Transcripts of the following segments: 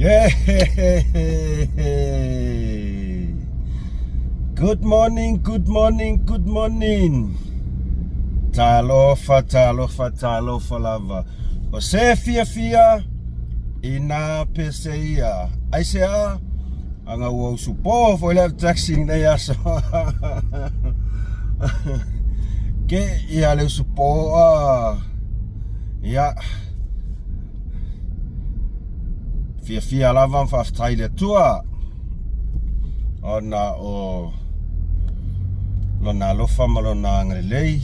Yeah. Good morning, good morning, good morning. Talofa, talofa, talofa lava. O se fiafia i nā pese ia. Aisea, anga ua usupo foi le taxi nei aso. Ke ia le usupo a. Ia. Fiafia lava ma faafetai i le Atua ona o lona alofa ma lona agalelei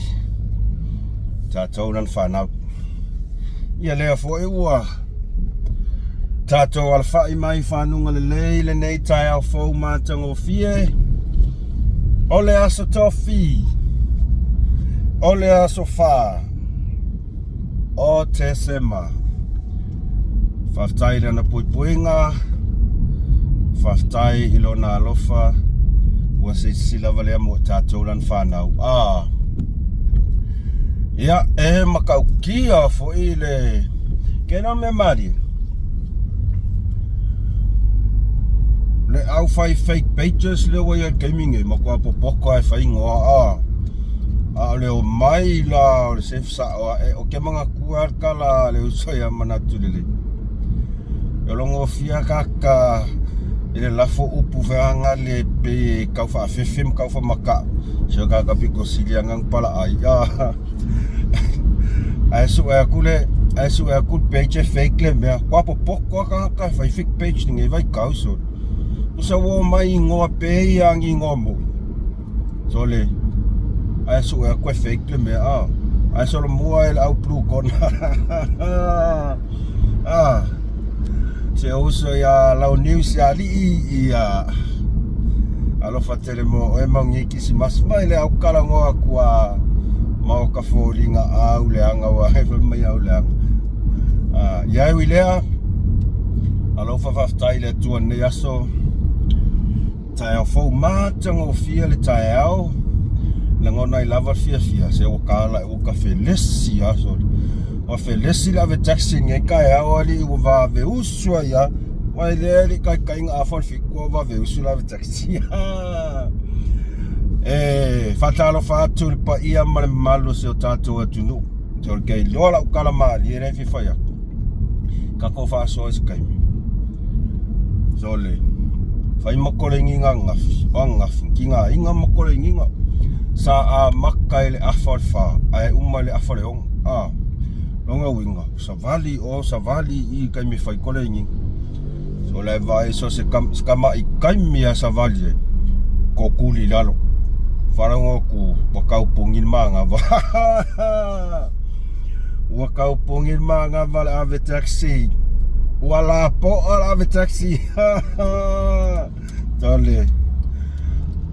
tatou lana fanau. Ia lea foi ua tatou alafai mai i fanuga lelei lenei taeao fou matagofie o le aso tofi o le aso fa o Tesema. Faafetai i lana puipuiga, faafetai i lona alofa, ua silasila lava lea mo tatou lana fanau. Ah. Ia, e matautia foi le kena mea malie. Le au fai fake pages le ua ia taimi nei, matua popoto e fai igoa a. A o le omai la o le sefe sao ae o ke manatua le tala a le uso ia Manatu Lelei. E logofia kaka i le lafo upu feaga le pei e tau faafefe ma tau faamata'u. Se o kaka pito sili aga na palaai. Ae sue atu le ae sue atu le page e fake le mea. Kua popoto a tagata e fai fake page lenei vaitau sole. Tusa ua omai igoa pei a ni igoa moni. Sole, ae sue atu e fake le mea a. Ae solomua e le au blue kona. ah. Se uso ia lau news ia alii ia alofa tele mo oe mau ngi kisimas mai le au kalagoa atu a ma o ka foliga au leaga ua e fai mai au leaga. Ah, ia ui lea, alofa faafetai i le Atua i lenei aso. Taeao fou matagofie le taeao lagona ai lava le fiafia se ua kala ua ka felesi a sole ua felesi le ave taxi nei taeao alii ua vave usu ai a wai le ali kai kai nga afa le fiku ua vave usu le ave taxi e faatalofa atu le paia ma le mamalu o si o tatou atunuu se o le keiloa lau tala malie lea e fia fai atu Tatou faasoa i se taimi. Sole, fai ma kolegiga ananafi, o ananafi, tigaina ma kolegiga. Sa amata i le afa o le fa, ae uma i le afa o le ono. A, lona uiga, savali o, savali i i taimi e fai kolegiga. So le vaai so se tama'i taimi a savali ai, tokuli i lalo. Faalogo atu ua tau puni le manava. Ua tau puni le manava le ave taxi. Ua lapoa le ave taxi. Tole.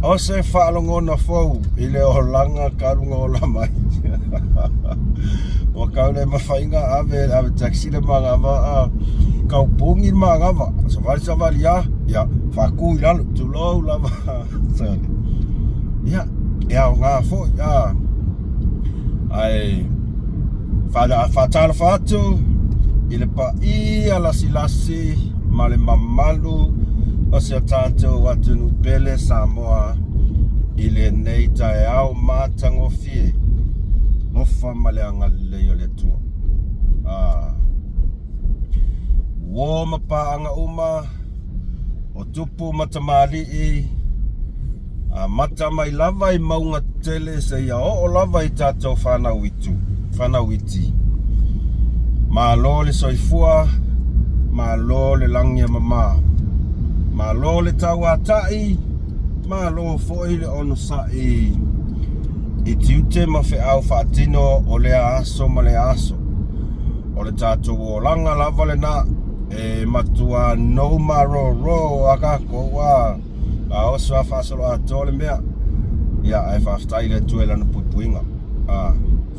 O se faalogona fou i le olaga talu na ola mai. Ua tau le mafai na ave le ave taxi le manava a tau puni le manava. Savali savali a, ia faatu i lalo, tulou lava. Tole. Ia, e aoga foi a. Ae faatalofa atu i le paia lasilasi ma le mamalu o si o tatou atunuu pele Samoa i lenei taeao matagofie. Alofa ma le agalelei o le Atua. Ah. Uo ma paaga uma o tupu ma tamalii Amata mai lava i mauga tele seia oo lava i tatou fanau itu, fanau iti. Malo le soifua, malo le lagi e mama. Malo le tauatai, malo foi le onosai i tiute ma feau faatino o lea aso ma lea aso. O le tatou olaga lava lena e matua nou malōlō a tatou a. A oso a faasoloatoa le mea. Ia, ae faafetai i le Atua i Lana puipuiga. A,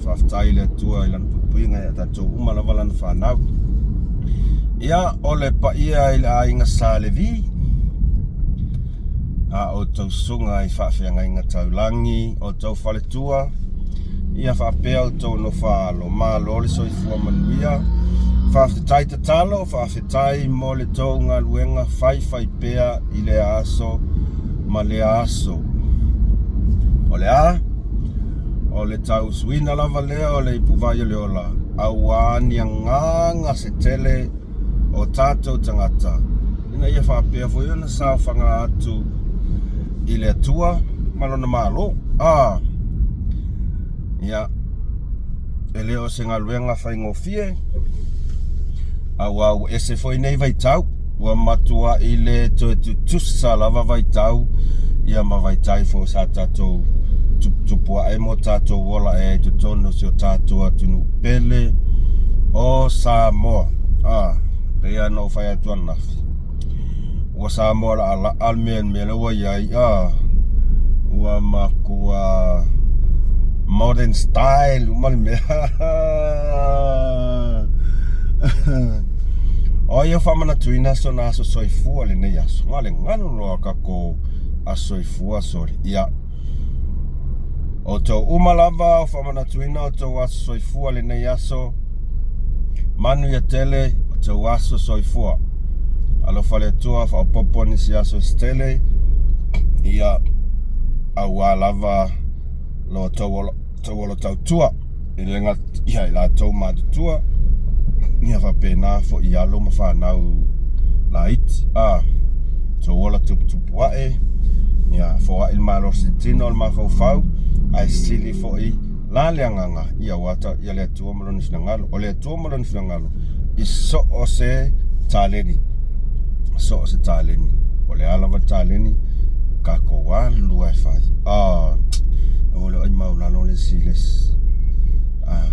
faafetai i le Atua i Lana puipuiga ia tatou uma lava Lana fanau. Ia, o le paia i le aiga Sa Levi, a outou susuga i faafeagaiga taulagi, outou faletua, ia faapea outou nofo alo, malo le soifua manuia. Faafetai tatalo, faafetai mo le tou galuega faifaipea i lea aso ma lea aso. O le a? O le tausuina lava lea o le ipuvai o le ola, auā ni agaga se tele o tatou tagata, ina ia faapea foi ona saofaga atu i le Atua ma Lona Malo. A, ia, e le o se galuega faigofie, auā ua ese foi nei vaitau, ua matuai le toe tutusa lava vaitau ia ma vaitai foi sa tatou tuputupu ae ma o tatou ola ae ai i totonu o si o tatou atunuu pele o Samoa. A, pei lava ona ou fai atu ananafi, ua Samoa laalaa le mea i le mea lea ua i ai, a, ua matua modern style uma le mea. O ai e faamanatuina sona aso soifua i lenei aso? Na o le galo loa o tatou aso soifua sole. Ia, outou uma lava o faamanatuina outou aso soifua i lenei aso, manuia tele outou aso soifua. Alofa le Atua faaopoopo nisi aso se tele, ia, auā lava lo outou ola tautua. E le gata ia i latou matutua, ia faapena foi i alo ma fanau laiti. A, outou ola tuputupu ae, ia foai le malosi tino o le mafaufau, ae sili foi la le agaga, ia aua ia le Atua ma Lona finagalo. O le Atua ma Lona finagalo i so o se taleni, so o se taleni. O le a lava le taleni, tatou alu lava e fai. Ah, aua le vaai maualalo le isi i le isi. Ah,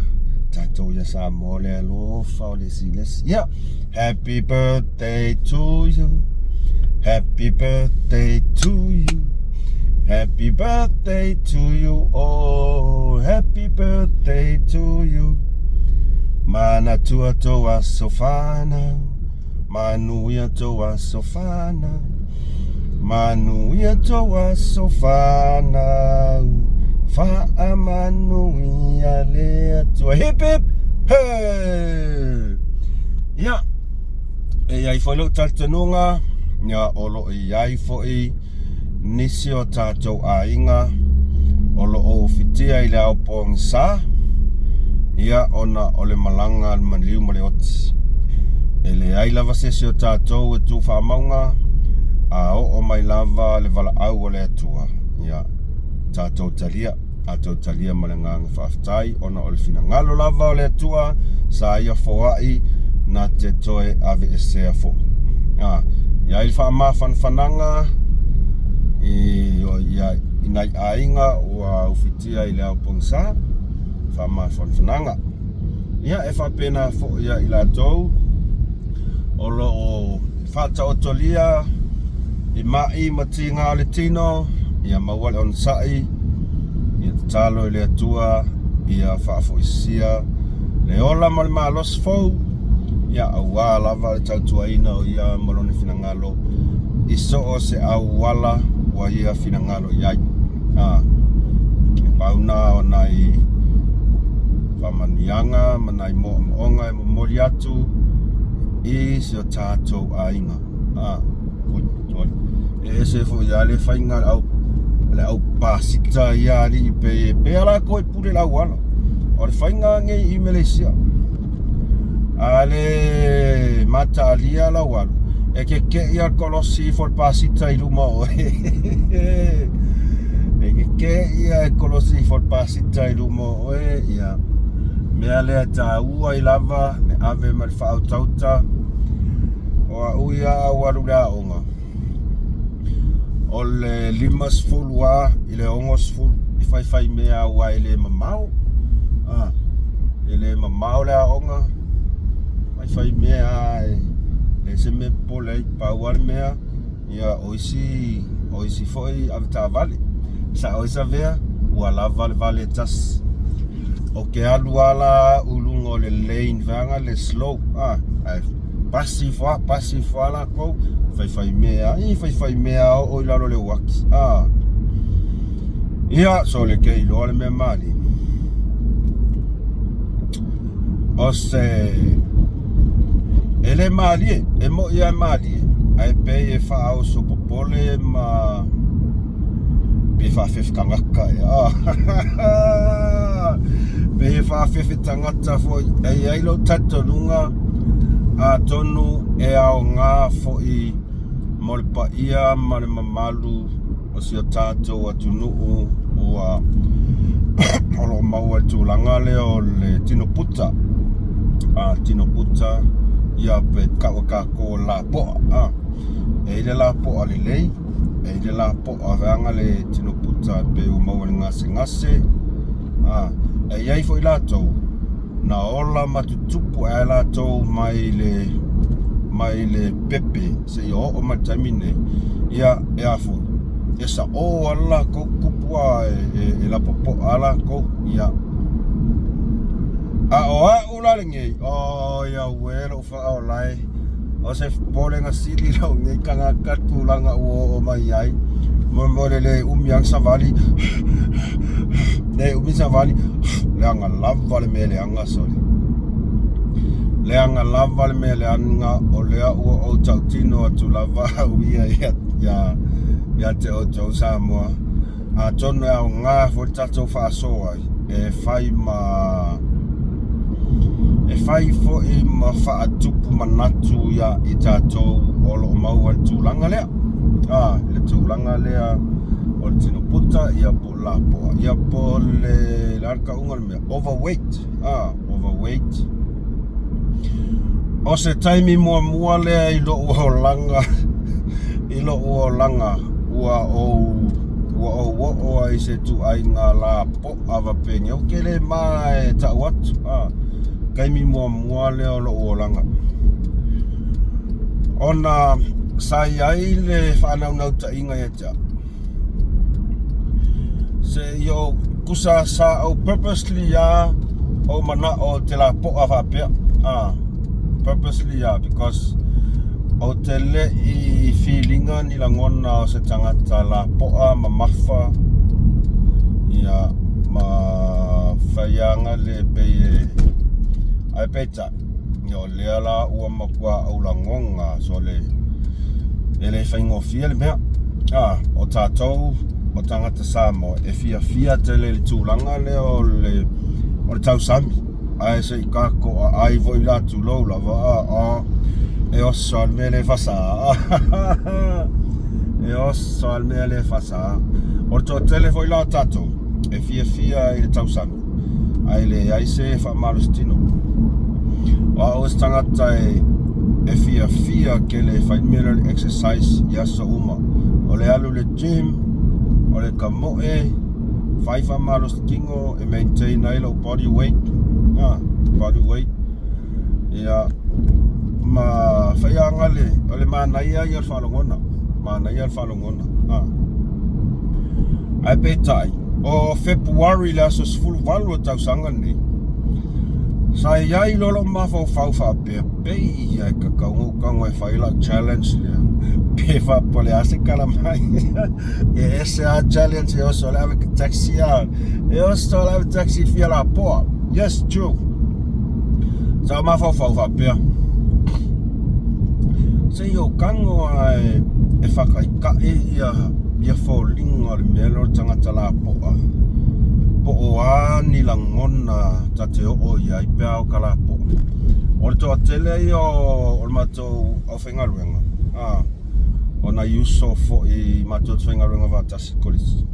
tatou ia Samoa le alofa o le isi i le isi. Yeah. Happy birthday to you. Happy birthday to you. Happy birthday to you all. Happy birthday to you. Manatua tou aso fanau. Manuia tou aso fanau. Manuia tou aso fanau. Faamanuia le Atua. Hip hip! Hey! Ia, e i ai foi lou talitonuga, ia, o lo o i ai foi nisi o tatou aiga o lo o ufitia i le ao pogisa, ia, ona o le malaga a le maliu ma le oti. E leai lava se isi o tatou e tu faamauga, a oo mai lava le valaau a le Atua, ia, tatou talia, tatou talia ma le agaga faafetai, ona o le finagalo lava o le Atua sa ia foai na te toe aveesea foi. A, i ai le faamafanafanaga i, i, i nai aiga ua ufitia i le ao pogisa, faamafanafanaga. Ia, e faapena foi ia i latou o lo o faataotolia i mai ma tiga o le tino, ia maua le onosai, ia tatalo i le Atua ia faafoisia le ola ma le malosi fou, ia auā lava le tautuaina o ia ma lona finagalo i so o se auala ua ia finagalo i ai. A, e pau na o nai faamanuiaga ma nai moomooga e momoli atu i si o tatou aiga. A, oi, sorry. E ese foi lava le faiga a le au, le au pasita ia alii pe pe a latou e pule i le auala. O le faiga nei i Malaysia. A le mataalia lau alu, e keke'i a kolosi ifo le pasita i luma o oe. E keke'i a e kolosi ifo le pasita i luma o oe, ia mea lea e taua ai lava le ave ma le faautauta o a'u ia a ou alu i le aoga, o le 50 lava i le 60 e faifaimea aua e le mamao. A, e le mamao le aoga, faifaimea lava e leai se mea e popole ai, pau lava le mea Ia, o isi, o isi foi avetaavale. Sao ai Savea, ua lava le vale e tasi. O ke alu lava la au i luga o le lane vaega le slow, a, ae pasi ifo lava, pasi ifo lava latou, faifaimea lava, ii faifaimea lava oo i lalo o le uaki, a. Ia, sole ke iloa le mea malie. O se. E le malie, e mo'i lava e malie, ae pei e faaoso popole ma pei e faafefe tagata ea. Pei e faafefe tagata foi. E i ai lou talitonuga atonu e aoga foi mo le paia ma le mamalu o si o tatou atunuu ua o lo o maua i le tulaga lea o le tino puta, a tino puta ia pe tau e tatou o le lapoa a. E i ai le lapoa lelei, e i ai le lapoa vaega le tino puta e pei ua maua i le gasegase a. E i ai foi latou na ola ma tutupu ae latou mai le mai le pepe seia oo mai le taimi lenei, ia e a foi, e sao lava le latou tupu a e lapopoa lava latou, ia. A o au la lenei, oi auē lou faaola e, o se popolega sili lou nei tagata tulaga ua oo mai ai, mo le le umi lava ona savali, le umi savali, leaga lava le mea leaga sole. Leaga lava le mea leaga o lea ua ou tautino atu lava au ia ia te outou Samoa. Atonu e aoga foi le tatou faasoa ai e fai ma e fai foi ma faatupu manatu ia i tatou o lo o maua i le tulaga lea. A, i le tulaga lea o le tino puta ia po o le lapoa ia po o le le a le tauga o le mea overweight a, overweight. O se taimi muamua lea i lou olaga i lou olaga ua ou ua ou oo ai i se ituaiga lapoa faapenia ou te le ma e tau atu a taimi muamua lea o lou olaga ona sa i ai le faanaunautaiga ia te au Se i ou tusa sa ou purposely a ou manao ou te lapoa faapea a purposely a because ou te le i filiga ni lagona o se tagata lapoa mamafa ia ma faiaga le pei e ae peitai ia o lea la ua matua ou lagona sole e le faigofie le mea. A, o tatou o tagata Samoa e fiafia tele i le tulaga lea o le o le tausami ae se i tatou aai foi la tulou lava a, a e oso lava le mea lea e fasa e oso lava le mea lea e fasa. O le toatele foi la o tatou e fiafia i le tausami ae leai se faamalositino. O au o se tagata e, e fiafia tele e fai le mea lea o le exercise i aso uma. O le alu i le gym, o le tamoe, fai faamalositino e maintain ai lou body weight, body weight. Ia, ma faiaga le, o le manaia ia o le faalogona, manaia le faalogona. Ae peitai, o Fepuari le aso 18 o le tausaga lenei, sa i ai loa lou mafaufau faapea, pei ia e tatau ona ou tago e fai lau challenge lea, pe faapea o le a se tala mai. E ese lava challenge e oso le ave taxi a, e oso le ave taxi fia lapoa. Yes, true. Sa ou mafaufau faapea, se i ou tago lava e faataitai ia ia foliga o le mea lea o le tagata lapoa po o a ni lagona ta te oo i ai pe a o ta lapoa. O le toatele ia o le matou aufaigaluega, a, o nai uso foi matou te faigaluega faatasi i le kolisi,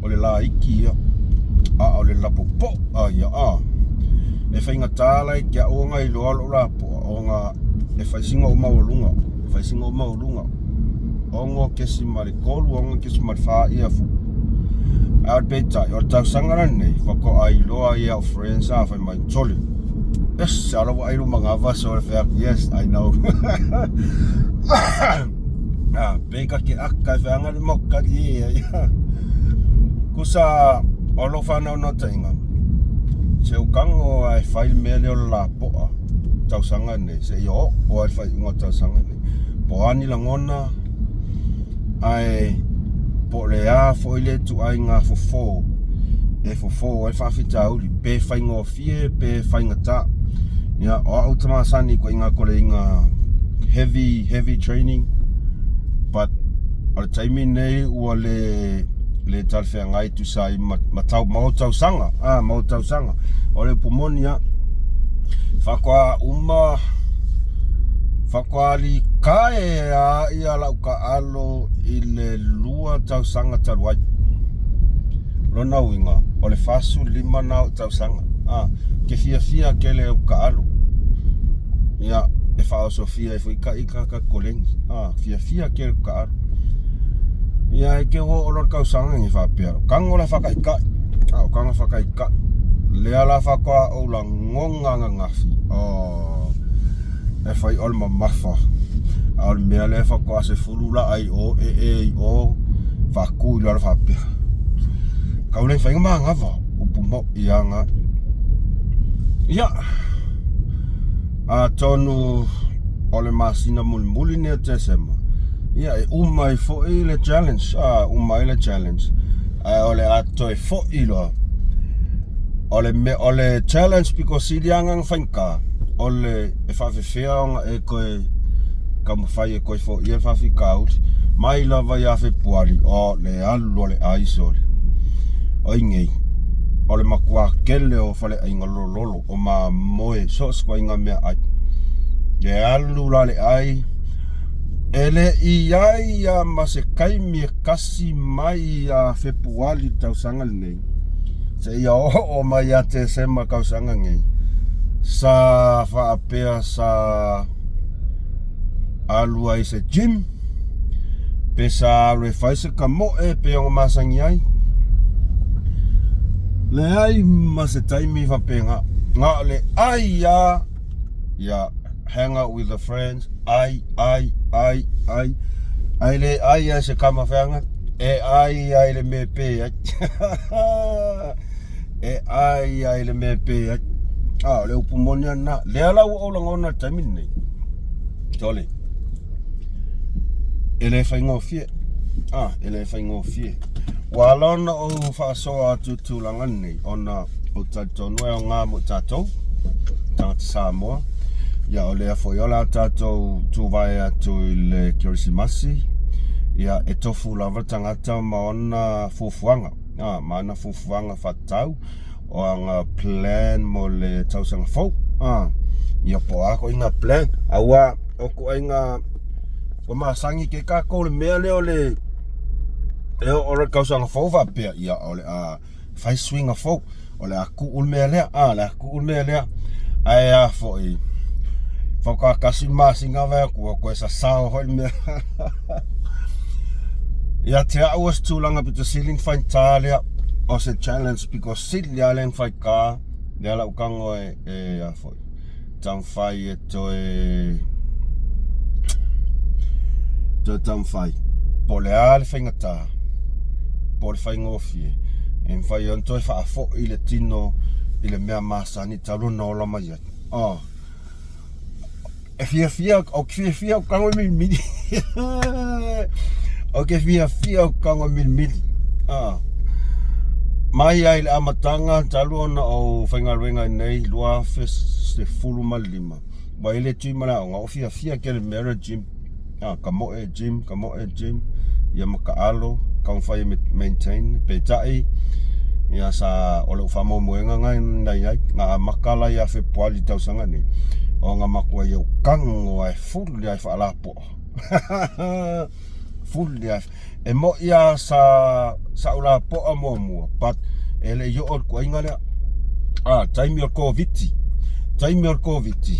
o le laiti ia, a o le lapopoa ia, a. E faigata la ia te au ona iloa lou lapoa ona e fai sina ou maualuga, e fai sina ou maualuga. 6.3, 6.4 ia fu. Ae o le peitai, o le tausaga lenei, faatoa iloa ai e au friends a fai mai, Sole, ese lava lou vaai i lou manava sole fai atu, yes, I know. Ah, pei ka ke aka e whaanga le maukari e ai. Kusa, o lou whānaunataiga, se ukango ai whai le mea lea o le lapoa tausaga nei, se i o o ai whai unga tausaga nei. Po o a ni lagona, ae po o le a foi le ituaiga fofo e fofo ai le faafitauli, pe faigofie pe faigata. Ia, o au te masani ko inga kore inga heavy, heavy training, but o le taimi nei ua le le talafeagai tusa ai ma, ma, tau, ma ou tausaga, ah, ma ou tausaga. O le upu moni a, faatoa uma, faatoa likae a ia lau taalo i le 2 tausaga talu ai. Lona uiga, o le 45 na ou tausaga. A, ke fiafia tele au taalo. Ia, e faaosofia ai foi taita ta koleni. A, fiafia tele au taalo. Ia, e te oo loa le tausaga lenei faapea, o tago la faataitai. A, o tago faataitai. Lea la faatoa ou lagona ananafi. Oh, e fai o le mamafa. A o le mea lea faatoa 10 laa i o, ee i o, faatu i lalo faapea. Tau le mafai ona manava, upu moi lava na. Ia, atonu o le masina mulimuli lenei o Tesema, ia e uma ai foi le challenge, a, uma ai le challenge, ae o le a toe foi loa. O le mea, o le challenge pito sili lava na faigata, o le e faafefea ona e toe taumafai e toe foia le faafitauli. Mai lava ia Fepuari, o le alu o le ai sole. O ai nei, o le matua tele o faleaiga lololo, o mamoe, so o se ituaiga meaai. Le alu la le ai, e le i i ai lava ma se taimi e tasi mai ia Fepuari i le tausaga lenei, seia oo mai ia Tesema tausaga nei, sa faapea sa alu ai i se gym, pe sa alu e fai se kamoe pei ona masani ai. Leai ma se taimi faapena, na o le ai lava, ia hang out with the friends, ai, ai, ai, ai, ae le ai ai se kama feaga, e ai ai le mea e pe ai. E ai ai le mea e pe ai. A, o le upu moni lava lena. Lea la ua ou lagona i le taimi lenei, sole, e le faigofie. A, e le faigofie. Ua ala ona ou faasoa atu i le tulaga lenei, ona ou te talitonu e aoga mo i tatou, tagata Samoa. Ia, o lea foi o le a tatou tuvae atu i le Kerisimasi, ia, e tofu lava le tagata ma ona fuafuaga, a, ma ana fuafuaga faatatau, o ana plan mo le tausaga fou. A, ia po o a ituaiga plan, aua o ituaiga ua masani kei tatou i le mea lea o le e oo loa i le tausaga fou faapea, ia o le a fai suiga fou, o le a tuu le mea lea, a, o le a tuu le mea lea. Ae a foi, faatoa tasi le masina vae atu ua toe sasao foi le mea. Ia te au o se tulaga pito sili ona faigata lea, o se challenge pito sili lava lea ona faigata, lea la ou tago e, e a foi, taumafai e toe toe taumafai po o le a le faigata po o le faigofie e mafai ai ona toe faafoi le tino i le mea masani talu ona ola mai ai. Oh. E fiafia, ou te fiafia ou te tago e milimili. Ou te fiafia ou te tago e milimili. Ah. Mai ai le amataga talu ona ou faigaluega i nei 2015, ua i le tui ma le aoga, o fiafia tele mea le gym. Ah, ka moe gym, ka moe gym, ia ma taalo, taumafai e maintain, peitai, ia sa, o lou faamoemoega na i ai, na amata la ia Fepuari i le tausaga nei, ona matua ou tago lava e full lava e faalapoa. Full lava. E moi lava sa sa ou lapoa muamua, but e le i oo i le tuaiga lea. Ah, taimi o le Koviti, taimi o le Koviti,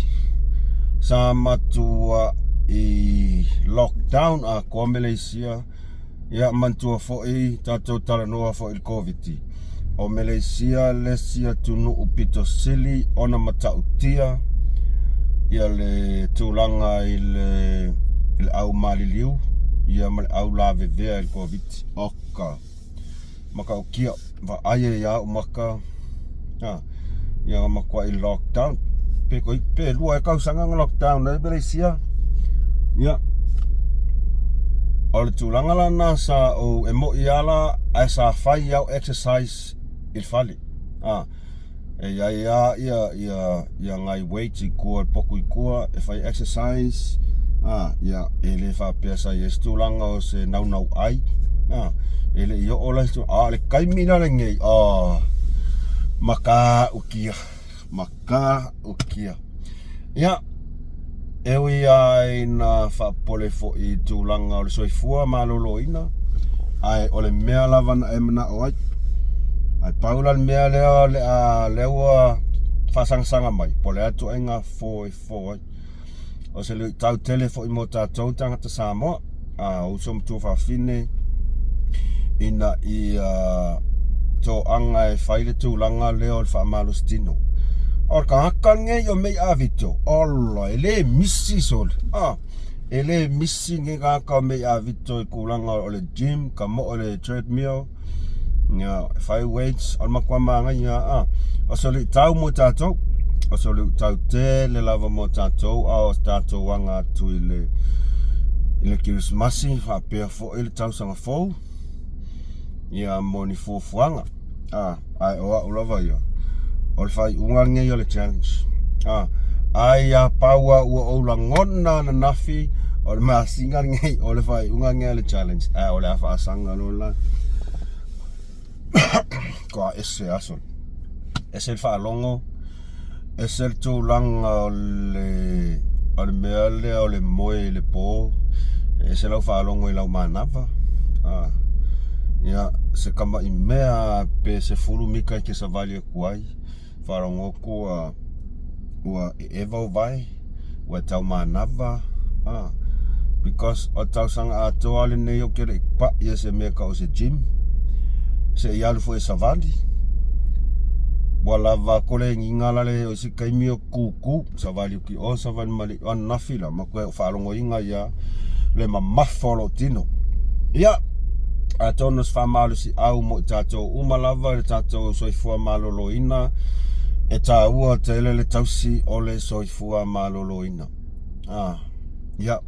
sa matua i lockdown atoa Malaysia. Ia manatua foi tatou talanoa foi i le Koviti. O Meleisia le isi atunuu pito sili ona matautia ia le tulaga i le i le au maliliu ia ma le au lavevea i le Koviti. Oka! Matautia, vaai ai lava ou maka, a, ia na matuai lockdown. Pe koi, pe lua ea tausaga na lockdown ai Meleisia. Ia, o le tulaga la lena sa ou, e moi lava la, ae sa fai au exercise i le fale. A, E i ai a ia ia ia ngai weights i tua le potu i tua e fai exercise a ia e le faapea sa i ai se tulaga o se naunau ai a e le i oo la se a o le taimi la lenei a matautia matautia. Ia e ui lava ina faapopole foi i tulaga o le soifua maloloina, ae o le mea lava na e manao ai. Ae pau la le mea lea o le a lea ua faasagasaga mai, po o le a le ituaiga fofo e fofo ai. O se luitau tele foi mo tatou tagata Samoa, a uso ma tuafafine ina ia toaga e fai le tulaga lea o le faamalositino. O le tagata lenei o Mei Avito, ola, e le misi sole. Ah, e le misi lenei tagata o Mei Avito i tulaga o le gym, ka moo le treadmill, ia, fai weights, o le matua manaia, ah. O se luitau mo tatou, o se luitau tele lava mo tatou, a o tatou aga atu i le i le Kerisimasi faapea foi le tausaga fou, ia mo ni fuafuaga. Ah, ae o au lava ia, o le faaiuga lenei o le challenge. Ah, ai a pau a ua ou lagona ananafi o le masina lenei o le faaiuga lenei o le challenge, ae o le a faasaga loa la. Toa ese aso. Ese le faalogo, ese le tulaga o le o le mea lea o le moe i le po, ese lau faalogo i lau manava. Ah, ia, se tama'i mea pe 10 mita e te savali atu ai, faalogo atu ua ua eva ou vae, ua e taumanava, ah, because o le tausaga atoa lenei ou te le i pa'i e se mea e tau o se gym, se i alu foi e savali. Ua lava koleniga la le o isi taimi o tutu, savali atu i o, savali mai o ananafi la, matua ou faalogoina ia le mamafa o lou tino. Ia, atonu o se faamalosiau mo i tatou uma lava i le tatou soifua maloloina, e taua tele le tausi o le soifua maloloina. Ah, ia,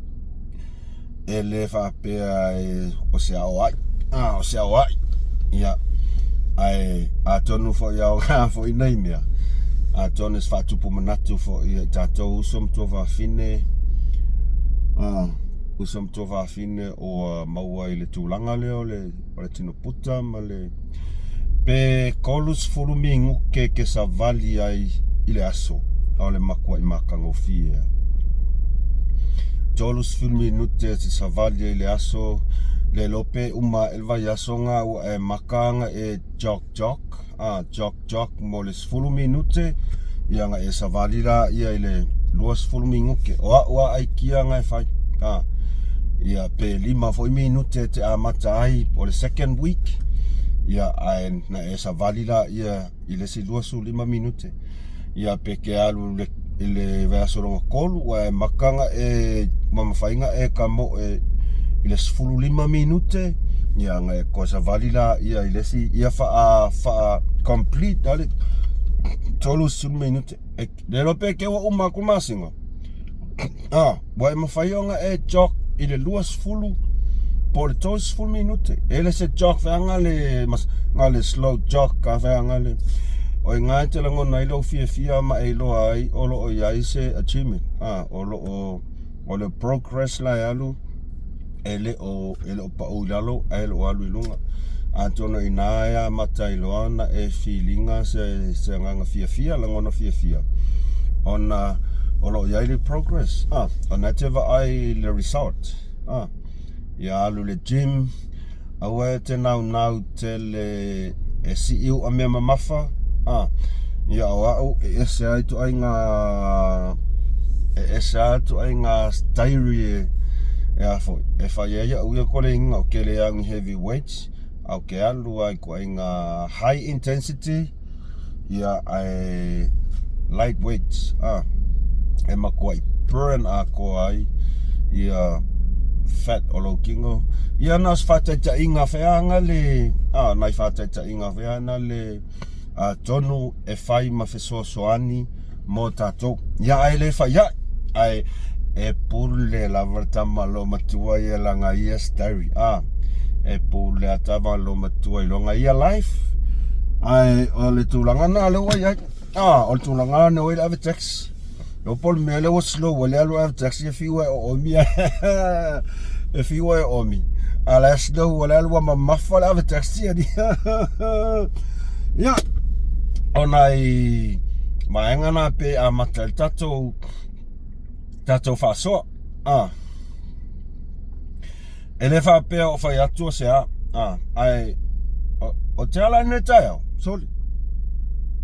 e le faapea e, o se aoai, ah, o se aoai, ia, ae atonu foi e aoga foi nei mea, atonu e se faatupu manatu foi i tatou uso ma tuafafine, ah, uso ma tuafafine ua maua i le tulaga lea o le, o le tino puta ma le pe 30 minute e te savali ai i le aso, a o le matuai matagofie lava. 30 minute e te savali ai i le aso, le iloa pe uma ae le vaiaso na ua e maka na e jog jog, a jog jog mo le 10 minute, ia na e savali laia i le 20 minute. O au lava aikia na e fai, a ia pe 5 foi minute e te amata ai o le second week, ia ae na e savali laia i le isi 25 minute. Ia pe ke alu le i le vaiaso lona tolu ua e maka na e ua mafai na e tamoe i le 15 minute, ia na e toe savali laia i le isi ia faa faa complete a le 30 minute. E le iloa pe te ua uma atu le masina, a ua e mafai ona e jog i le 20 po o le 30 minute. E le se jog feaga le na le slow jog ka feaga le o iga e te lagona ai lou fiafia ma e iloa ai o lo o i ai se achievement, a o lo o o le progress la e alu e le o e le o pau i lalo ae le o alu i luga. Atonu inā e amata ai loa ona e filiga se se agaga fiafia, lagona fiafia ona o lo o i ai le progress, a ona e te vaai i le result, a ia alu i le gym, Aua e te naunau tele e sii u'a mea mamafa, a, ia o a'u e ese ai ituaiga, e ese lava ituaiga diary e, e a foi, e fai ai a'u ia koleniga ou te le au i ni heavy weights, ae ou te alu lava i ituaiga high intensity, Ia ae light weights a e matuai burn atoa ai ia fat o lou tino. Ia na o se faataitaiga feaga le a nai faataitaiga feaga le atonu e fai ma fesoasoani mo tatou. Ia ae le fai ai ae e pule lava le tama loomatua ia lana ia story a e pule a tama loomatua i lona ia life ae o le tulaga na lea ua i ai. Ah, o le tulaga na o i le ave taxi. Leo po o le mea lea ua slow ai le alu ave taxi e fiu e oomi e fiu e oomi. A la e slow ai le alu ua mamafa le ave taxi alii. Ia, o nai vaega na pe amata ai le tatou tatou faasoa. Ah. E le faapea o fai atu o se a, a ae o te ala nei taeao, soli.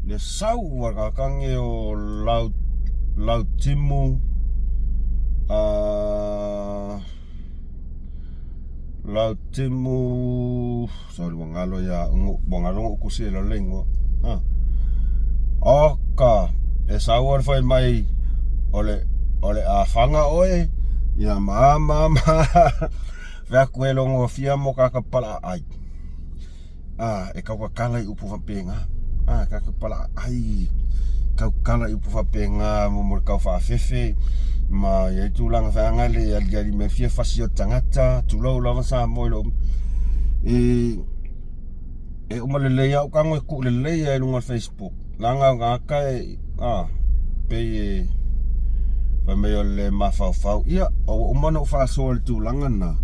Le sau ua kakange o lau lau timu a lau timu soli ua ngalo ia ua ngalo ngo'u kusi e le ingoa. A oka e sau le fai mai o le o le a faga oe ia ma ma ma fai atu e logo fia mo kaka pala ai a e kau kakala i upu faapena a kaka pala ai kau kala i upu faapena mo mo le kau faafefe ma iai tulaga feaga le aliali mai fia fasi o tagata tulou lava Samoa i lou e E uma lelei au kago e kuu lelei ai luga o le Facebook. Leaga o tagata e a pei e fai mai o le mafaufau. Ia, ua uma ona ou faasoa i le tulaga lena.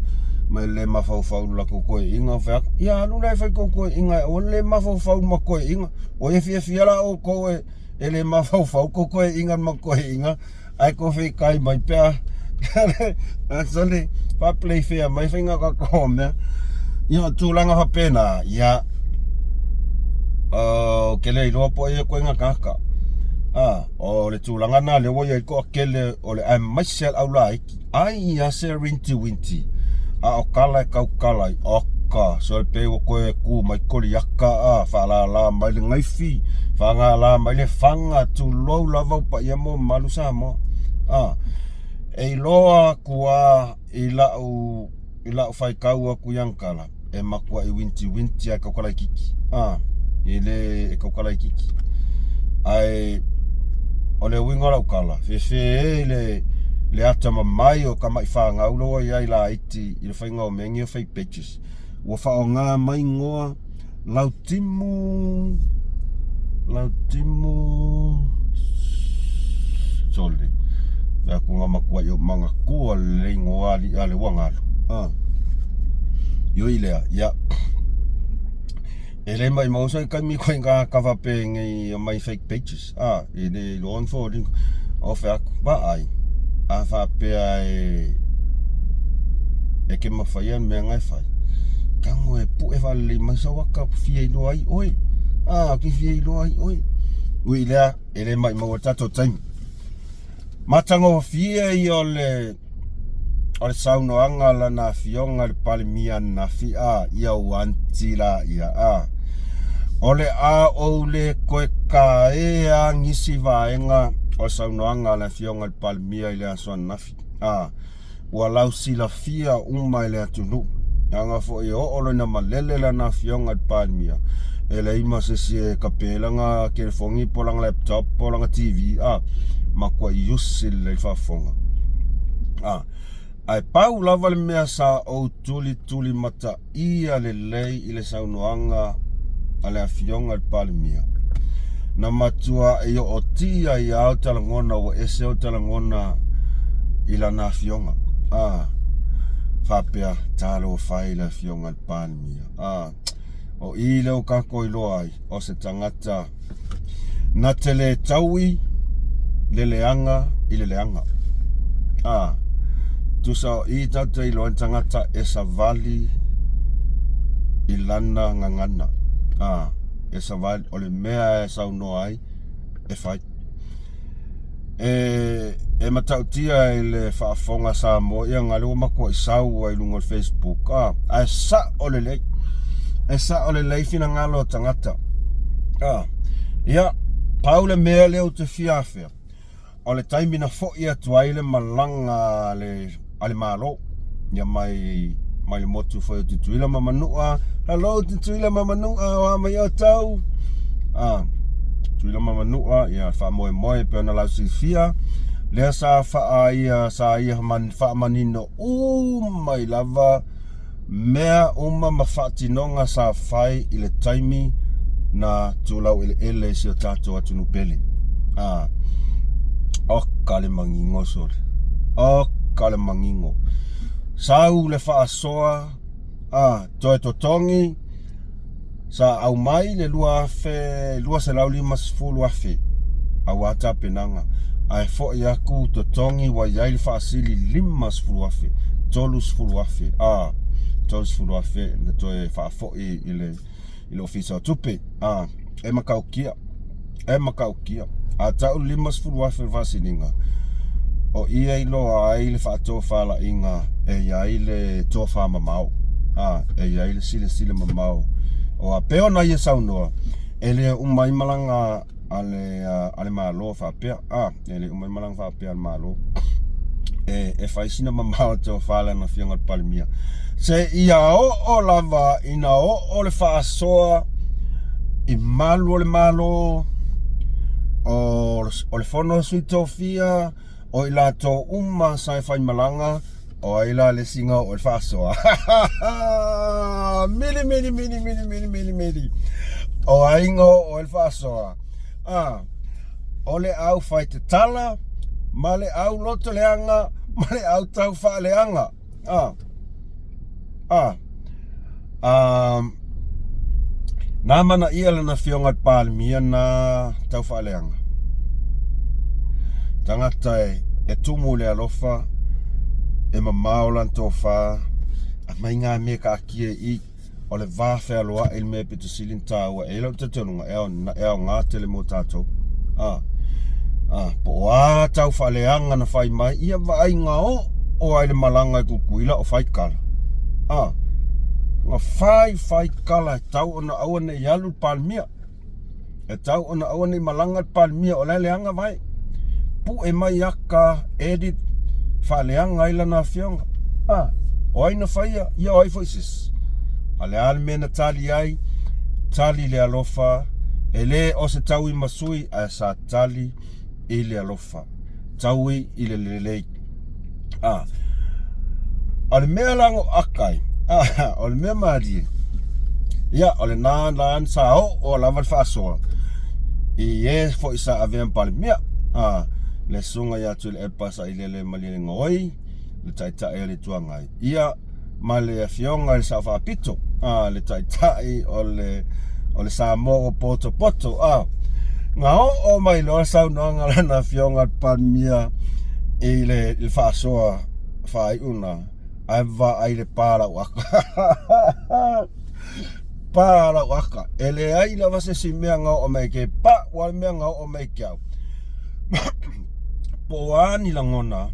Mai le mafaufau i le latou toeaiina fai atu, ia alu la e fai tou toeaiina e aua le mafaufau ma toeaiina. Ua ia fiafia la outou e e le mafaufau tou toeaiina ma toeaiina ae tou feitai mai pea sole faaplay fair mai faiga o tatou mea. Ia o tulaga faapena, ia ou te le iloa po o ai e koe gakaka. A, o le tulaga lena lea ua i ai le toatele o le aemaise lava le aulaiti. Ai ia se rintiwinti a o tala e tautala ai, oka, sole pei ua toe tu mai Koliata a, faalala mai le gaifi, faalala mai le faga, tulou lava ou paia ma mamalu Samoa. A, e iloa atu lava i lau i lau faitau atu i ana tala, e matuai wintiwinti lava e tautala itiiti. A, e le e tautala itiiti. Ae o le uiga o lau tala, fefe e i le le atamamai o tamai fanau lea ua i ai laiti i le faiga o mea nei o fake pages. Ua faaaoga mai igoa Lautimu, Lautimu, sole, fai atu na matuai ou manatua lelei igoa alii a lea ua galo. A, ui lea, ia, e le maumau se taimi koe tagata faapenei e omai fake pages. A, e le iloa ni foliga. O fai atu, vaai, a faapea e e te mafaia le mea na e fai, tago e pue faalelei mai sau ata fia iloa ai oe. A, ou te fia iloa ai oe. Ui i lea, e le maumau ai le tatou taimi. Matagofie ia o le o le saunoaga a lana afioga i le Palemia ananafi a ia ua anti la ia a o le a ou le toe taea nisi vaega o le saunoaga a le afioga i le Palemia i le aso ananafi a ua lausilafia uma e le atunuu. Leaga foi e oo loa ina malele lana afioga i le Palemia, e leai ma se isi e tape ai lana telefoni po o lana laptop po o lana TV a, matuai usi lelei le faafofoga. A, ae pau lava le mea sa ou tulitulimataia lelei i le saunoaga a le afioga i le Palemia, na matuai ootia ai lava ota lagona ua ese ota lagona i lana afioga. A, faapea, talofa e i le afioga i le Palemia. A, o i lea ua tatou iloa ai, o se tagata na te le taui le leaga i le leaga. A, tusa o i tatou te iloa ai tagata e savali i lana gagana. A, e savali, o le mea e saunoa ai, e fai. E, e matautia i le faafofoga Samoa, ia na lea ua matuai sau ai i luga o le Facebook, a, ae sao lelei, e sao lelei finagalo o tagata. A, ia, pau le mea lea ou te fia afea, o le taimi na foi atu ai le malaga a le, a le Malo, ia mai, mai le motu foi o Tutuila ma Manua. Hello Tutuila ma Manua, o a mai outou? A, Tutuila ma Manua, ia faamoemoe e pei ona lausilafia, lea sa faa ia, sa ia faamanino uma mai lava mea uma ma faatinoga sa fai i le taimi Na tulau eleele i si o tatou atunuu pele. A, oka le magigo sole. Oka le magigo. Sau le faasoa, a, toe totogi, sa aumai le 2,250,000 aua tapenaga, ae foi atu totogi ua i ai le faasili 50,000, 30,000, a, 30,000 na toe faafoi i le i le Ofisa o Tupe. A, e matautia, e matautia. A tau le 50,000 o le faasiliga, o i e iloa ai le faatofalaiga e i ai le tofamamao, a, e i ai le silasila mamao. Aua pei ona ia saunoa, e le uma ai malaga a le, a le Malo faapea, a, e le uma ai malaga faapea a le Malo. E, e fai sina mamao le tofa a lana Afioga i le Palemia. Seia oo lava ina oo le faasoa i malu o le Malo, o, o le Fono a Sui Tofia, o i latou uma sa e faimalaga, o ai la le isi na oo i le faasoa? Mili, mili, mili, mili, mili, mili, mili. O ai na oo i le faasoa? Ah, o le au fai tatala, ma le au loto leaga, ma le au tau faaleaga. Ah, ah, ah, na amanaia lana afioga i le Palemia na tau faaleaga. Tagata e, e tumu i le alofa, e mamao lana tofa, aumai ngā mea taatia i i. O le va fealoaʻi le mea pito sili ona taua. E i ai lou talitonuga, e ao, e aoga tele mo tatou. A, a, po o a tau faaleaga na fai mai, ia vaai na oo ai le malaga i Tutuila o fai tala. A, na fai fai tala e tau ona aua ne i alu le Palemia. E tau ona aua ne i malaga le Palemia o la e leaga vae. Pue mai aka edit faaleaga ai lana afioga. A, o ai na faia? Ia o ai foi se isi? A le a le mea na tali ai? Tali le alofa, e le o se taui masui ae sa tali i le alofa. Taui i le lelei. A, o le mea la na aka ai, a, o le mea malie, ia, o lena la sa oo lava le faasoa i e foi sa avea ma Palemia, a, le susuga ia Tuilaepa Sailele Malielegaoi, le Taitai o le Itu Agai, ia, ma le Afioga i le Sao Faapito, a, le Taitai o le, o le Samoa ua potopoto, a. Na oo mai loa le saunoaga a lana Afioga i le Palemia i le, i le faasoa faaiu lena, ae vaai i le pa lau aka. pa lau aka. E leai lava se isi mea na oo mai ke pa ua le mea na oo mai ke au. Po o a ni lagona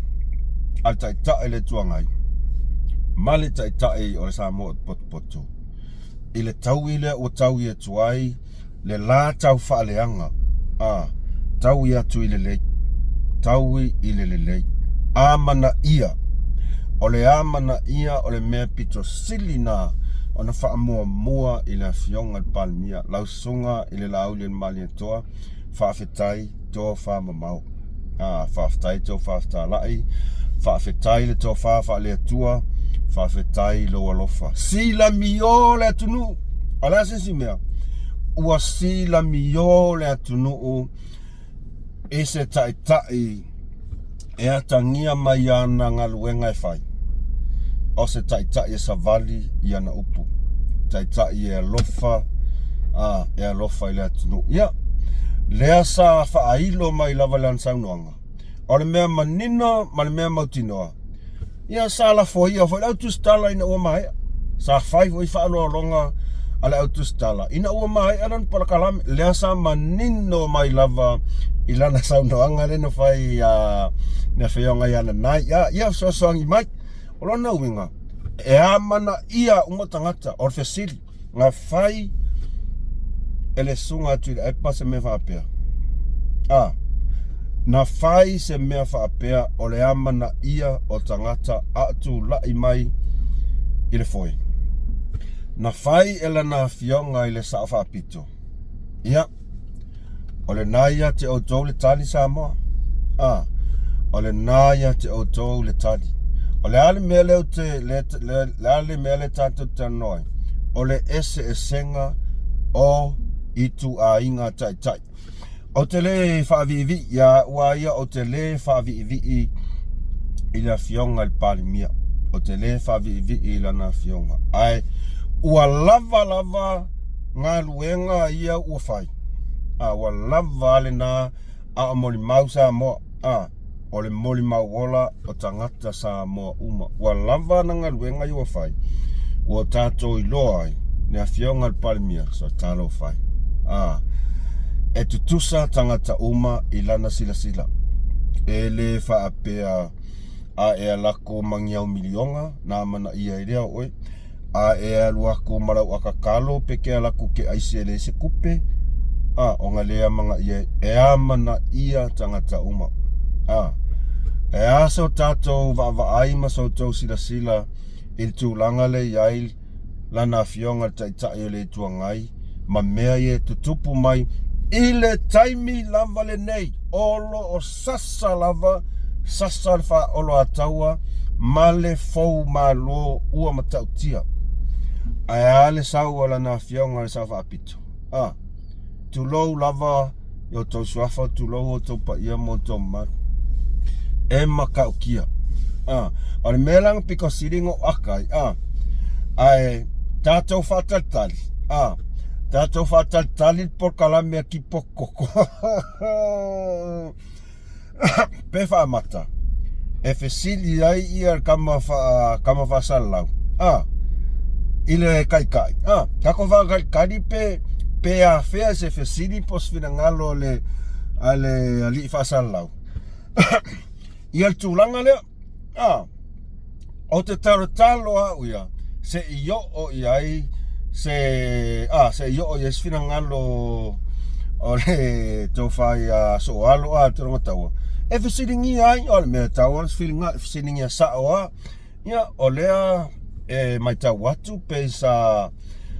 a le Taitai o le Itu Agai ma le Taitai o le Samoa Potopoto i le taui lea ua taui atu ai le la tau faaleaga, a, taui atu i le lelei, taui i le lelei. Amanaia, o le amanaia o le mea pito sili na ona faamuamua i le Afioga i le Palemia, lau Susuga i le Laaulialemalietoa, Faafetai tofa mamao. Ah, faafetai tofa fetalai, faafetai le tofa faale-Atua, faafetai lou alofa. Silamio le atunuu. O le a se isi mea? Ua silamio le atunuu i se taitai e atagia mai ana galuega e fai. O se taitai e savali i ana upu, taitai e alofa, a, e alofa i le atunuu. Ia, lea sa faailo mai lava i lana saunoaga, o le mea manino ma le mea mautinoa, Ia sa lafoia foi le au tusitala ina ua maea. Sa fai foi faaaloaloga a le au tusitala ina ua maea lana polokalame. Lea sa manino mai lava i lana saunoaga lea na fai ia le Afioga ia Nanai. Ia, ia fesoasoani mai. O lona uiga, e amanaia uma tagata. O le fesili, Na fai e le Susuga a Tuilaepa se mea faapea? A. Na fai se mea faapea o le amanaia o tagata a o tulai mai i le foe. Na fai e lana afioga i le Sao Faapito. Ia, o lena ia te outou le tali Samoa. A, o lena ia te outou le tali. O le a le mea lea ou te, le, le, le a le mea lea tatou te talanoa ai? O le eseesega o ituaiga taitai. Ou te le faaviivii ia au lava ia, ou te le faaviivii i le Afioga i le Palemia, ou te le faaviivii i lana Afioga, ae ua lava lava galuega ia ua fai, a ua lava a lena a o molimau Samoa, a o le molimau ola o tagata Samoa uma. Ua lava ana galuega ia ua fai, ua tatou iloa ai le Afioga i le Palemia, so talofa e. A, e tutusa tagata uma i lana silasila. E le faapea a e alu atu ma ni au miliona na amanaia ai lea o oe. A e alu atu ma lau atatalo pe te alu atu e te aisi e leai se tupe, a, ona le amanaia ai. E amanaia tagata uma. A, e a so tatou vaavaai ma so outou silasila i le tulaga lea e i ai Lana Afioga le Taitai o le Itu Agai ma mea ia e tutupu mai i le taimi lava lenei, o lo o sasa lava, sasa le faaoloataua ma le fou malo ua matautia. Ae a le sau a Lana Afioga le Sao Faapito? A, tulou lava i outou suafa, tulou outou paia ma outou mamalu. E matautia. A, o le mea la na pito sili ona ou aka ai, a, ae tatou faatalitali, a, tatou faatalitali le polokalame a Kipokoko. Pe faamata e fesili ai ia le tama faa tama faasalalau a i le taitai a tatou faatalitali pe pe afea se fesili po o se finagalo a le a le alii faasalalau ia le tulaga lea a Ou te talotalo au ia se i oo i ai se a se i oo i ai se finagalo o le tofa ia Sooalo a Tologa Taua e fesiligia ai o le mea e tatau ona fesiligia sao lava. Ia o lea e matau atu pei sa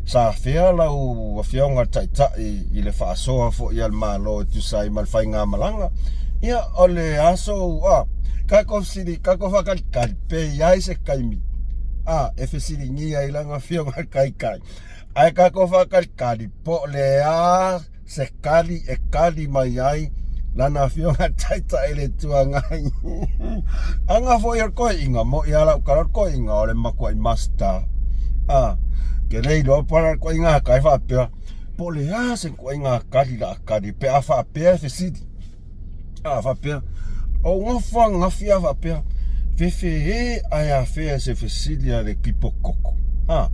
Sa afea lau Afioga i le Taitai i le faasoa foi a le Malo e tusa ai ma le faigamalaga. Ia, o le aso ua tatou fesili, tatou faatalitali pe i ai se taimi a e fesiligia ai lana Afioga i le Taitai. Ae tatou faatalitali po o le a se kali e kali mai ai lana afioga taitai le Itu Agai. Aga foi o le toeaina, mo'i lava lau tala o le toeaina o le matuai master. A, ke le iloa po o le toeaina kai faapea, po o le a se toeaina kali la kali pe a faapea e fesili. A faapea, o nofo ananafi lava faapea, fefe e ae afea i se fesili a le kipo koko. A,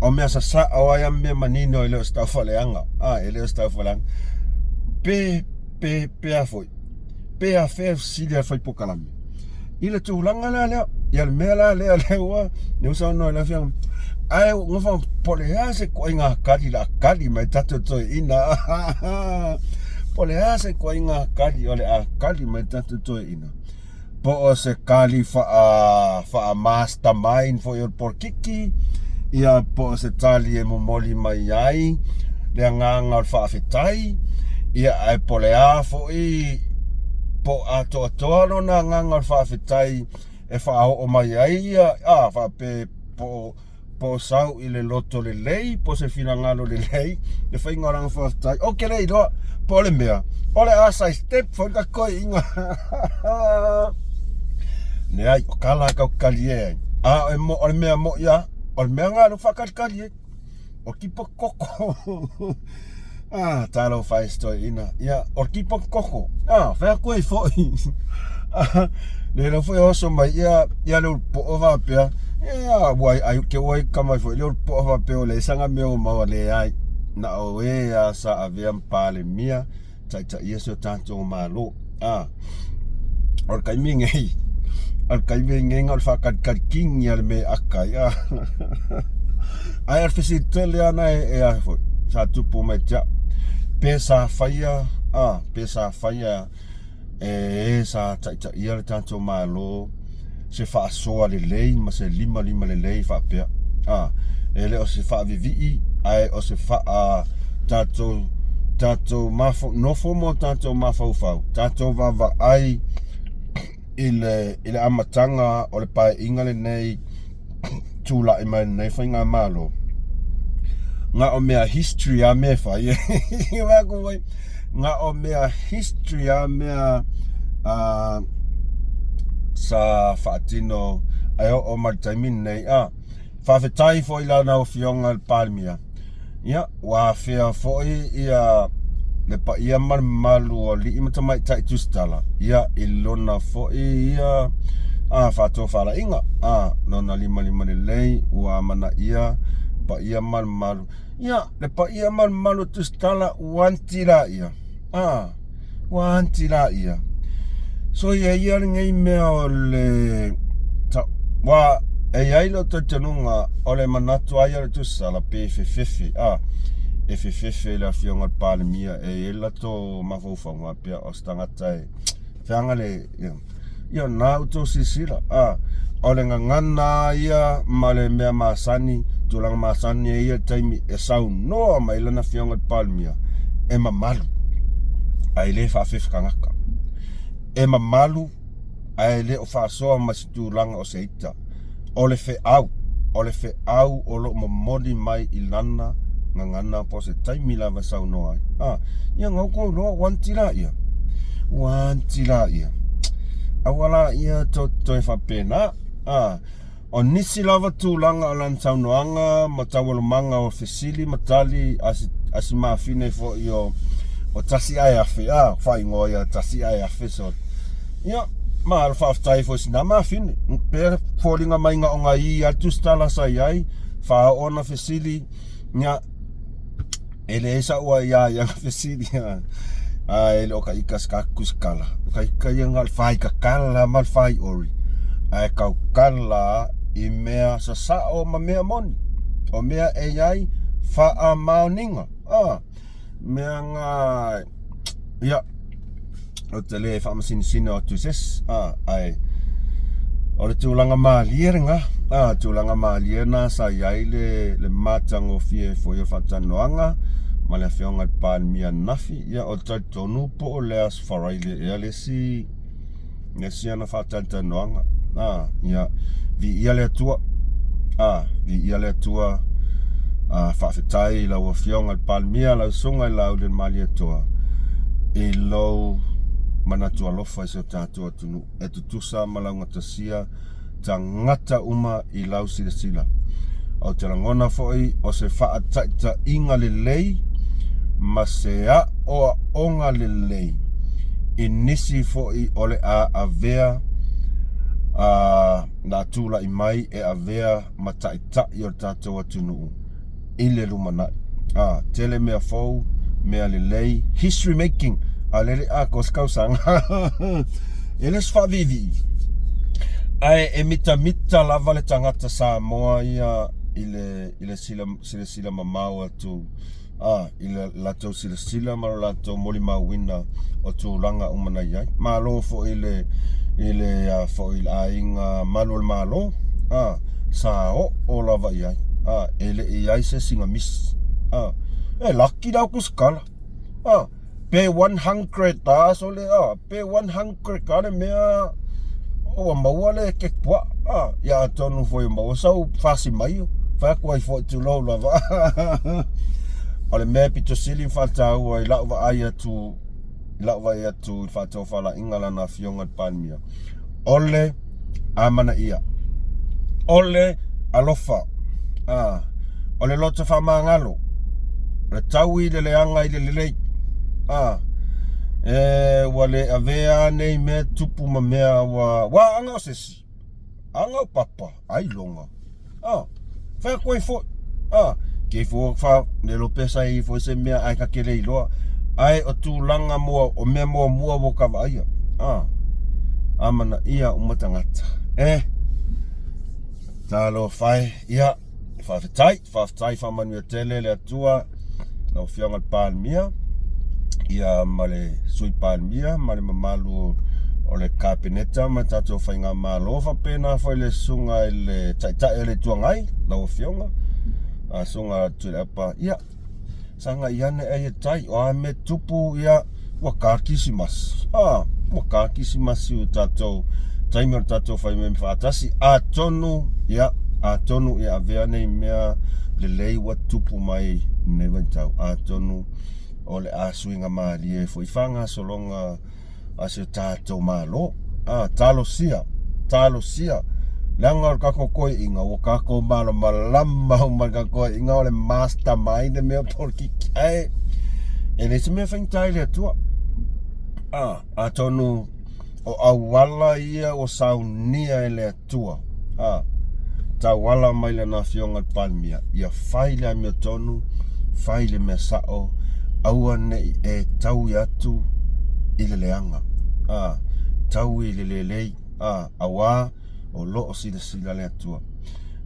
o mea sasao ai a mea manino e le o se taufaleaga. A, e le o se taufaleaga. Pe, pe, pe a foi, pe afea e fesili a le fai polokalame. I le tulaga la lea, ia le mea la lea lea ua, lea ua saunoa i le afioga, ae ua nofo po o le a se ituaiga kali o le a kali mai tatou toeaina. Po o le a se ituaiga kali o le a kali mai tatou toeaina. Po o se kali faa, faa mastermind foi o le polokiki, ia po o se tali e momoli mai ai le agaga o le faafetai, ia ae po o le a foi po o atoatoa lona agaga o le faafetai e faaoo mai ai ia a faapea po o po o sau i le loto lelei po o se finagalo lelei le faiga o lana faafetai. Ou te le iloa po o le mea o le a side step foi le toeaina. Leai, o tala e tautali e ai. A o le mea moʻi lava, o le mea lena o lea ua faatalitali ai. O kipo koko. Ah, talofa e se toeaina. Ia, o le kipo koko. Ah, fai atu ai foi. Ah, le la foi oso mai ia ia le ulupo'o faapea. Ia, ua ai ke ua ai ka mai foi le ulupo'o faapea o leai sana mea o maua leai. Na o e lava sa avea ma Palemia taitaia si o tatou Malo. A, o le taimi nei, o le taimi nei na o le faatalitali a le mea e aka ai. A, ae o le fesili tele lava na e a foi, sa tupu mai te au, pe sa faia, a, pe sa faia e e sa taitaia le tatou Malo se faasoa lelei ma se limalima lelei faapea. A, e le o se faavivii, ae o se faa tatou tatou mafo, nofo ma o tatou mafaufau, tatou vaavaai i le, i le amataga o le paeaiga lenei tulai mai lenei faigamalo. Na o mea history a mea e fai. Fai atu foi, na o mea history a mea a sa faatino e oo mai le taimi lenei. A, faafetai foi i lana Afioga i le Palemia, ia, ua afea foi ia le paia ma le mamalu o alii ma tamaitai tusitala, ia, i lona foi ia a faatofalaiga, a, lona limalima lelei ua amanaia paia ma le mamalu. Ia, le paia ma le mamalu o tusitala ua anti laia, a. Ua anti laia. Soia ia lenei mea o le Ua e i ai lou talitonuga o le manatu lava ia o le tusisala pe fefefe a e fefefe i le Afioga i le Palemia e i ai le latou mafaufauga faapea o se tagata e feaga le Ia o lena outou silasila a o le gagana lava ia ma le mea masani, tulaga masani e i ai le taimi e saunoa mai ai lana Afioga i le Palemia, e mamalu ae le faafefe tagata. E mamalu ae le o faasoa ma se tulaga o se ita. O le feau, o le feau o lo o momoli mai i lana gagana po o se taimi lava e saunoa ai. A, ia na outou iloa ua anti laia. Ua anti laia. Aua laia tou te toe faapena. A, o nisi lava tulaga o lana saunoaga ma taualumaga o fesili ma tali a si, a si mafine foi o, o tasi ae afe, a, faaigoa ia tasi ae afe so. Ia, malo faafetai foi i sina mafine. Pe foliga mai na o nai a tusitala sa i ai, faaoo ana fesili, ia, e leai sa'u aia ia na fesili ae le o ka ika se ka tusikala. O ka ika ia na o le faikakala ma le faiori, ae tautala i mea sasao ma mea moni. O mea e i ai faamaoniga. Ah, mea na ia ou te le faamasinosino atu i se isi, a, ae o le tulaga malie lena, a, tulaga malie lena sa i ai le, le matagofie foi o le faatalanoaga ma le Afioga i le Palemia ananafi. Ia, ou te talitonu po o le Aso Faraile ea le isi le isi ana faatalatalanoaga. A, ia, viia le Atua. A, viia le Atua. A, faafetai i lau Afioga i le Palemia, lau Susuga i le Laaulialemalietoa, i lou manatu alofa i si o tatou atunuu e tutusa ma laugatasia tagata uma i lau silasila. Ou te lagona foi o se faataitaiga lelei ma se aoaoga lelei i nisi foi o le a avea a na tulai mai e avea ma taitai o le tatou atunuu i le lumanai. A, tele mea fou, mea lelei, history making, a lele atoa se tausaga. E le o se faaviivii, ae e mitamita lava le tagata Samoa ia i le, i le silasila mamao atu a, i le latou silasila ma le latou molimauina o tulaga uma na i ai. Malo foi i le, i le, a, foi i le aiga malu o le Malo, a, sa oo lava i ai, a, e le i ai se isi na misi, a. E laki la tusitala, a, pe 100 a sole, a, pe 100 a le mea ua maua le keke puaa, a, ia atonu foi ua maua sau fasi maio, fai atu ai foi tulou lava. O le mea e pito sili ona faataua i lau vaai atu i lau vaai atu i le faatofalaiga a lana Afioga i le Palemia, o le amanaia, o le alofa, a, o le loto faamagalo, o le taui i le leaga i le lelei, a, e, ua le avea nei mea tupu ma mea ua, ua aga o se isi, aga o papa, ailoga. Ah, fai atu ai foi. Ah, ke fo fa le lo pesa i foi se mea ai ka ke le iloa. Ai o tulaga mua o mea muamua ua ka vaaia. Ah, amanaia uma tagata. Eh, talofa e. Ia, faafetai, faafetai faamanuia tele le Atua lau Afioga i le Palemia, ia ma le Sui Palemia ma le mamalu o le Kapeneta ma le tatou Faigamalo, faapena foi le susuga i le Taitai o le Itu Agai, lau Afioga, Susuga Tuilaepa, ia, sagai ane ai e tai, o a mea tupu, ia, ua ta Kirisimasi, a, ua ta Kirisimasi o tatou taimi o le tatou fai mea faatasi, atonu, ia, atonu e avea nei mea lelei ua tupu mai lenei vaitau, atonu o le a suiga malie foi faagasologa a si o tatou Malo. A, talosia, talosia, leaga o le tatou toeaiina ua tatou malamalama uma i le tatou toeaiina o le mastermind le mea polokiki, ae e leai se mea e faigata i le Atua. A, atonu o auala ia ua saunia e le Atua, a, tauala mai Lana Afioga i le Palemia, ia fai le amiotonu, fai le mea sa'o, aua ne i e taui atu i le leaga, a, taui i le lelei, a, auā o lo o silasila le Atua.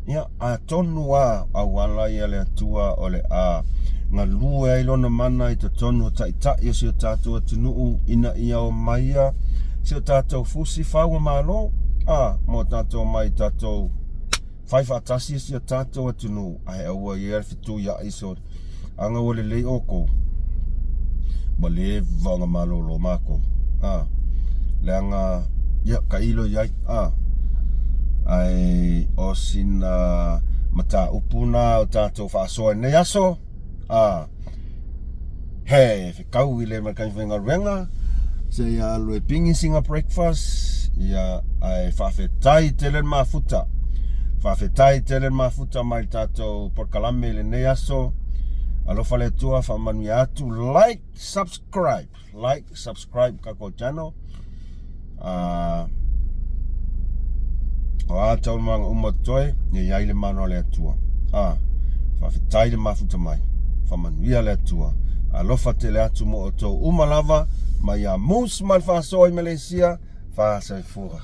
Ia, atonu lava auala ia le Atua o le a galue ai Lona mana i totonu o Taitai o si o tatou atunuu ina ia omaia si o tatou fusi fau o Malo, a, mo tatou omai tatou fai faatasi si o tatou atunuu, ae aua ia le fetuiai so aga ua lelei outou ua leva ona malolo matou a leaga ia tailo i ai a ae o sina mataupu na o tatou faasoa i lenei aso a he fetau i le ma le taimi faigaluega seia alu e pigi sina breakfast ia ae faafetai tele le mafuta faafetai tele le mafuta mai le tatou polokalame i lenei aso alofa le Atua faamanuia atu like subscribe like subscribe tatou channel uh, o a taualumaga uma totoe ia i ai le mana o le Atua a faafetai le mafuta mai faamanuia le Atua alofa tele atu mo outou uma lava mai ia Moose ma le faasoa i Malaysia faasoifua.